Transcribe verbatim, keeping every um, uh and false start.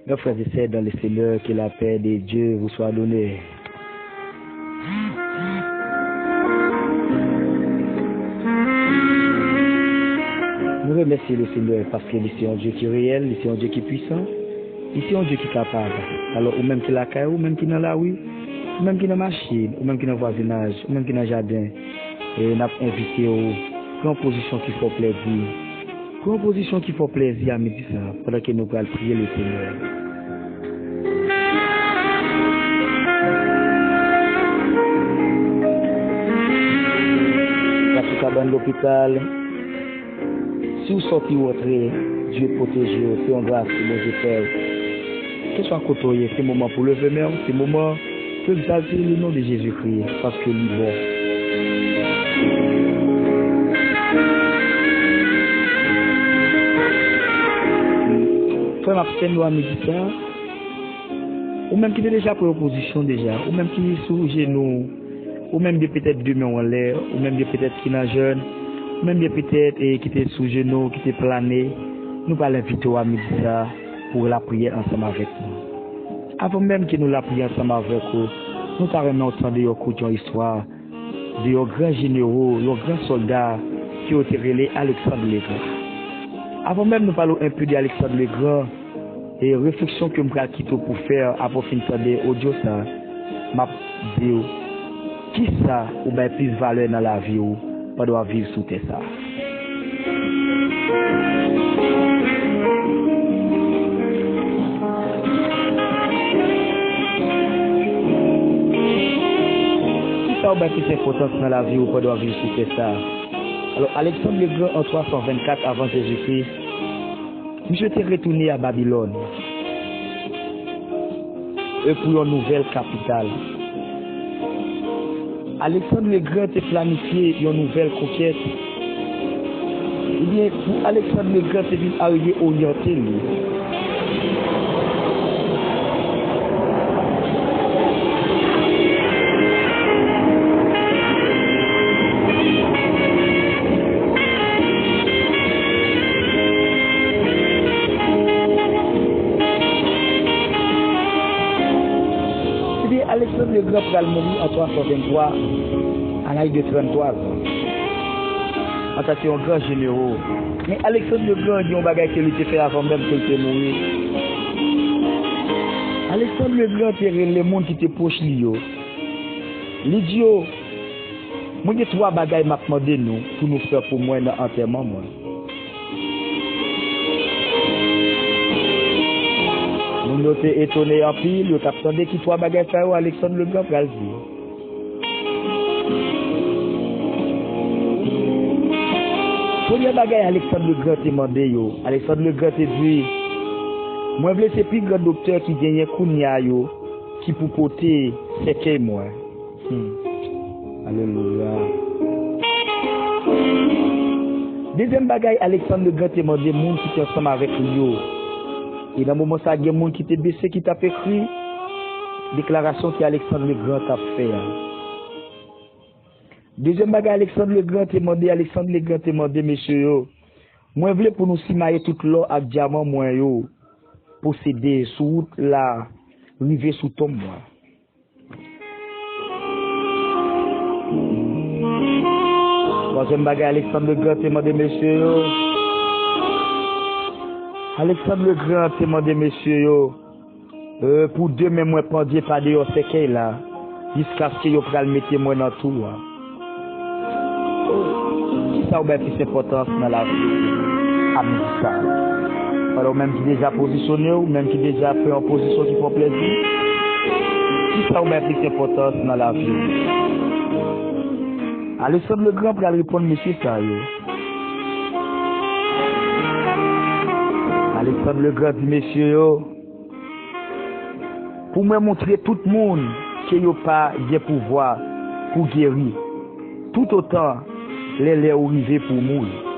Mes frères et sœurs dans le Seigneur, que la paix de Dieu vous soit donnée. Nou remèsye Lesenyè paske li se yon Dye ki reyèl, li se yon Dye ki pwisan, li se yon Dye ki kapab. Alò, ou menm ki lakay ou, ou menm ki nan lari, ou menm ki nan machin, ou menm ki nan vwazinaj, ou menm ki nan jaden, e n ap envite w, pran pozisyon ki fè w plèzi. Pran pozisyon ki fè w plèzi a midi sa, pandan ke nou pral priye Lesenyè. Sa sou kabann lopital, si w sòti ou antre, Dye pwoteje w, se yon gras ke Bondye fè w. Keswa kote w ye, se moman pou leve men w, se moman pou egzalte le non de Jezikri, paske li bon. Frè m ap fè nou a midi sa, ou menm ki te deja pran yon pozisyon deja, ou menm ki sou jenou, ou menm gen petèt de men w anlè, ou menm gen petèt ki nan jèn, ou menm gen petèt, e, ki te sou jenou, ki te plane, nou pral envite w a midi sa pou lapriyè ansanm avèk nou. Avan menm ke nou lapriyè ansanm avèk ou, nou ta renmen w tande yon kout yon istwa de yon gran jenero, yon gran sòlda ke yo te rele Alexandre le Grand. Avan menm nou pale w enpe de Alexandre le Grand, e refleksyon ke m pral kite w pou fè apre w fin tande odyo sa, m ap di w, kisa ou bay plis valè nan lavi w pandan w ap viv sou tè sa? Kisa ou bay plis enpòtans nan lavi w pandan w ap viv sou tè sa? Alò, Alexandre le Grand, an twa san vennkat avan Jezikri, misye te retounen a Babilòn, e pou yon nouvèl kapital. Alexandre le Grand te planifye yon nouvèl konkèt. Ebyen, pou Alexandre le Grand te vin arive oryante li. Ebyen, Alexandre le Grand pral mouri an twa san venntwa, a laj de tranntwa zan. Antanke yon gran jenero. Men Alexandre le Grand gen yon bagay ke li te fè avan menm ke li te mouri. Alexandre le Grand te rele moun ki te pwòch li yo. Li di yo, mwen gen twa bagay m ap mande nou pou nou fè pou mwen nan antèman mwen. Moun yo te etone anpil, yo t ap tande ki twa bagay sa yo Alexandre le Grand pral di. Premye bagay Alexandre le Grand te mande yo, Alexandre le Grand te di, mwen vle se pi gran doktè ki genyen kounye a yo ki pou pote sèkèy mwen. Hmm. Alelouya. Dezyèm bagay Alexandre le Grand te mande moun ki te ansanm avèk li yo. E nan moman sa, gen moun ki te bese, ki t ap ekri deklarasyon ke Alexandre le Grand t ap fè a. Dezyèm bagay Alexandre le Grand te mande, Alexandre le Grand te mande mesye yo, mwen vle pou nou simaye tout lò ak dyaman mwen yo posede sou wout la rive sou tonm mwen. Twazyèm bagay Alexandre le Grand te mande mesye yo. Alexandre le Grand te mande mesye yo, e, pou de men mwen pandye pa deyò sèkèy la, jiskaske yo pral mete mwen nan tou a. Kisa ou bay plis enpòtans nan lavi w a midi sa? Pandan ou menm ki deja pozisyone w, ou menm ki deja pran yon pozisyon ki fè w plèzi, kisa ou bay plis enpòtans nan lavi w? Alexandre le Grand pral reponn mesye sa yo. Alexandre le Grand di mesye yo, pou mwen montre tout moun ke yo pa gen pouvwa pou geri, toutotan lè lè ou rive pou w mouri.